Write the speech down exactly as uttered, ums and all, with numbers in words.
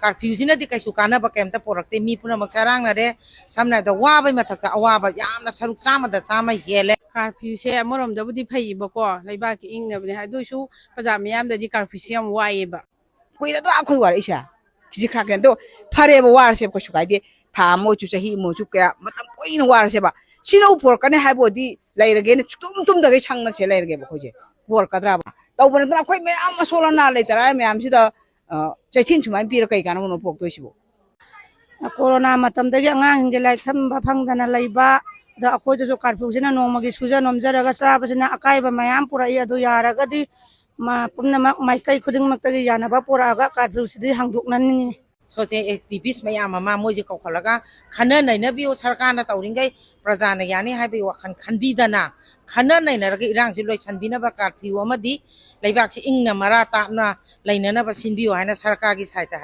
ꯀꯥꯔꯐ꯭ꯌꯨꯁꯤꯅꯗꯤ ꯀꯩꯁꯨ ꯀꯥꯟꯅꯕ ꯀꯩꯝꯇ ꯄꯣꯔꯛꯇꯦ꯫ ꯃꯤ ꯄꯨꯝꯅꯃꯛ ꯆꯔꯥꯡꯅꯔꯦ꯫ ꯁꯝꯅ ꯍꯥꯏꯔꯕꯗ, ꯋꯥꯕꯩ ꯃꯊꯛꯇ ꯑꯋꯥꯕ ꯌꯥꯝꯅ ꯁꯔꯨꯛ ꯆꯥꯝꯃꯗ ꯆꯥꯝꯃ ꯍꯦꯜꯂꯦ꯫ ꯀꯥꯔꯐ꯭ꯌꯨꯁꯦ ꯑꯃꯔꯣꯝꯗꯕꯨꯗꯤ ꯐꯩꯌꯦꯕꯀꯣ, ꯂꯩꯕꯥꯛꯀꯤ ꯏꯪꯅꯕꯅꯦ ꯍꯥꯏ, ꯑꯗꯨ ꯑꯣꯏꯁꯨ ꯄ꯭ꯔꯖꯥ ꯃꯤꯌꯥꯝꯗꯗꯤ ꯀꯥꯔꯐ꯭ꯌꯨꯁꯦ ꯌꯥꯝ ꯋꯥꯏꯌꯦꯕ꯫ ꯀꯨꯏꯔꯗ꯭ꯔꯥ ꯑꯩꯈꯣꯏ ꯋꯥꯔꯛꯏꯁꯦ? ꯈꯤꯖꯤꯛ ꯈꯔ ꯀꯩꯅꯣ ꯇꯧ, ꯐꯔꯦꯕ, ꯋꯥꯔꯁꯦꯕ, ꯀꯩꯁꯨ ꯀꯥꯏꯗꯦ꯫ ꯊꯥ ꯑꯃ ꯑꯣꯏꯁꯨ, ꯆꯍꯤ ꯑꯃ ꯑꯣꯏꯁꯨ, ꯀꯌꯥ ꯃꯇꯝ ꯀꯨꯏꯅ ꯋꯥꯔꯁꯦꯕ꯫ ꯁꯤꯅ ꯎꯄꯣꯔꯛꯀꯅꯤ ꯍꯥꯏꯕ ꯑꯣꯏꯗꯤ ꯂꯩꯔꯒꯦꯅ ꯁꯨꯛꯇꯨꯝ ꯇꯨꯝꯗꯒꯩ ꯁꯪꯅꯁꯦ ꯂꯩꯔꯒꯦꯕ ꯑꯩꯈꯣꯏꯁꯦ꯫ ꯄꯣꯔꯛꯀꯗ꯭ꯔꯕ? ꯇꯧꯕ ꯅꯠꯇꯅ ꯑꯩꯈꯣꯏ ꯃꯌꯥꯝ ꯑꯁꯣꯜ ꯑꯅꯥ ꯂꯩꯇꯔꯥꯏ ꯃꯌꯥꯝꯁꯤꯗ, ꯑ, ꯆꯩꯊꯦꯡ ꯁꯨꯃꯥꯏꯅ ꯄꯤꯔ ꯀꯩ ꯀꯥꯟꯅꯕꯅꯣ ꯄꯣꯔꯛꯇꯣꯏꯁꯤꯕꯣ? ꯀꯣꯔꯣꯅꯥ ꯃꯇꯝꯗꯒꯤ ꯑꯉꯥꯡꯁꯤꯡꯁꯦ ꯂꯥꯏꯔꯤꯛ ꯇꯝꯕ ꯐꯪꯗꯅ ꯂꯩꯕ, ꯑꯗ ꯑꯩꯈꯣꯏꯗꯁꯨ ꯀꯥꯔꯐ꯭ꯌꯨꯁꯤꯅ ꯅꯣꯡꯃꯒꯤ ꯁꯨꯖ ꯅꯣꯝꯖꯔꯒ ꯆꯥꯕꯁꯤꯅ ꯑꯀꯥꯏꯕ ꯃꯌꯥꯝ ꯄꯨꯔꯛꯏ꯫ ꯑꯗꯨ ꯌꯥꯔꯒꯗꯤ ꯃ-, ꯄꯨꯝꯅꯃꯛ ꯃꯥꯏꯀꯩ ꯈꯨꯗꯤꯡꯃꯛꯇꯒꯤ ꯌꯥꯅꯕ ꯄꯨꯔꯛꯑꯒ ꯀꯥꯔꯐ꯭ꯌꯨꯁꯤꯗꯤ ꯍꯥꯡꯗꯣꯛꯅꯅꯤꯡꯉꯤ꯫ ꯁꯣꯁꯦꯜ ꯑꯦꯛꯇꯤꯚꯤꯁ ꯃꯌꯥꯝ ꯑꯃ ꯃꯣꯏꯁꯦ ꯀꯧꯈꯠꯂꯒ ꯈꯟꯅ ꯅꯩꯅꯕꯤꯌꯨ꯫ ꯁꯔꯀꯥꯔꯅ ꯇꯧꯔꯤꯈꯩ ꯄ꯭ꯔꯖꯥꯅ ꯌꯥꯅꯤ ꯍꯥꯏꯕꯒꯤ ꯋꯥꯈꯜ ꯈꯟꯕꯤꯗꯅ, ꯈꯟꯅ ꯅꯩꯅꯔꯒ ꯏꯔꯥꯡꯁꯤ ꯂꯣꯏꯁꯤꯟꯕꯤꯅꯕ ꯀꯥꯔꯐ꯭ꯌꯨ ꯑꯃꯗꯤ ꯂꯩꯕꯥꯛꯁꯤ ꯏꯪꯅ ꯃꯔꯥ ꯇꯥꯞꯅ ꯂꯩꯅꯅꯕ ꯁꯤꯟꯕꯤꯌꯨ ꯍꯥꯏꯅ ꯁꯔꯀꯥꯔꯒꯤ ꯁꯥꯏꯠꯇ